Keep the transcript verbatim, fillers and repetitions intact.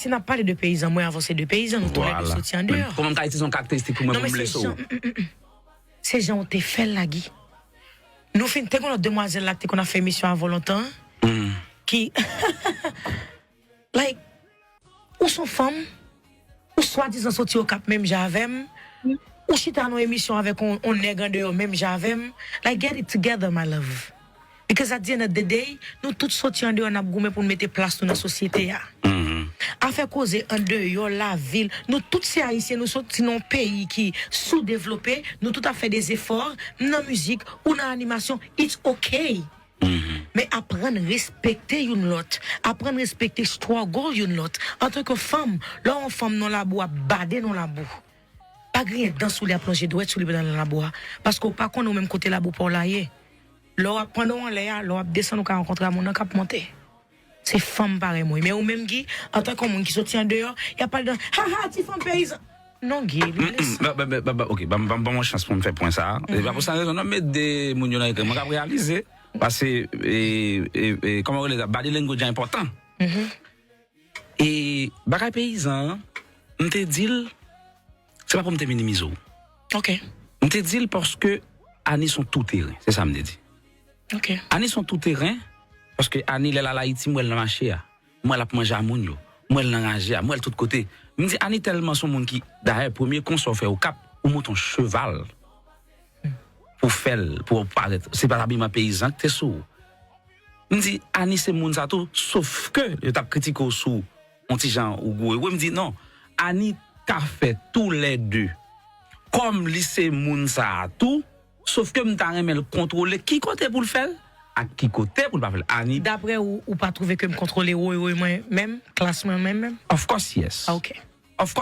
Si n ap pale de peyizan, mwen avan se de peyizan, nou toulède soti andeyò. Kòman m ka itilize yon karakteristik pou mwen pou m blese w? Se jan ou te fè l la, Guy. Nou fin, te gen lòt demwazèl la ki te konn ap fè emisyon avan lontan, ki, like, ou se yon fanm, ou swadizan soti Okap menm jan avè m, ou chita nan yon emisyon avèk yon, yon nèg andeyò menm jan avè m. Like, get it together, my love. Because at the end of the day, nou tout soti andeyò, n ap goumen pou n mete plas nou nan sosyete a. Afè koze andeyò lavil, nou tout se Ayisyen, nou soti nan yon peyi ki soudevlope, nou tout ap fè de zefò, m nan mizik, ou nan animasyon, it's okay. Men aprann respekte youn lòt, aprann respekte struggle youn lòt. Antanke fanm, lè yon fanm nan labou ap bade nan labou, pa griyen dan sou li, ap lonje dwèt sou li pandan l nan labou a. Paske w pa konnen ou menm kote labou pa w la ye. Lè w ap, pandan w anlè a, lè w ap desann, ou ka rankontre a moun nan k ap monte. Se fanm parèy mwen. Men ou menm, Guy, antanke yon moun ki soti andeyò, y ap pale de, ha ha, ti fanm peyizan. Non, Guy, li blese. Ok, ban m yon chans pou m fè pwen sa a. E pa pou sa rezon non, m met de moun yo nan ekran, mwen k ap reyalize. Paske, kòman w rele sa, body language a enpòtan. E bagay peyizan an, m te di l, se pa pou m te minimize w. Ok. M te di l paske Ani se yon touteren, se sa m te di. Ok. Ani se yon touteren, paske Ani, lè l al Ayiti, m wè l nan mache a. M wè l ap manje a moun yo. M wè l nan raje a, m wè l tout kote. M di, Ani tèlman se yon moun ki, dayè, premye konsè w fè Okap, ou monte yon cheval pou fè l, pou w parèt. Se pa abiman peyizan ki te sou ou. M di, Ani se moun sa tou, sof ke yo t ap kritike w sou yon ti jan ou gwo ewe. M di, non, Ani ka fè toulède. Kòm li se moun sa a tou, sof ke m ta renmen l kontwole ki kote pou l fè l, ak ki kote pou l pa fè l. Ani. Daprè ou, ou pa twouve ke m kontwole woy woy mwen menm, klas mwen menm menm? Of course, yes. Ah, ok. Of course.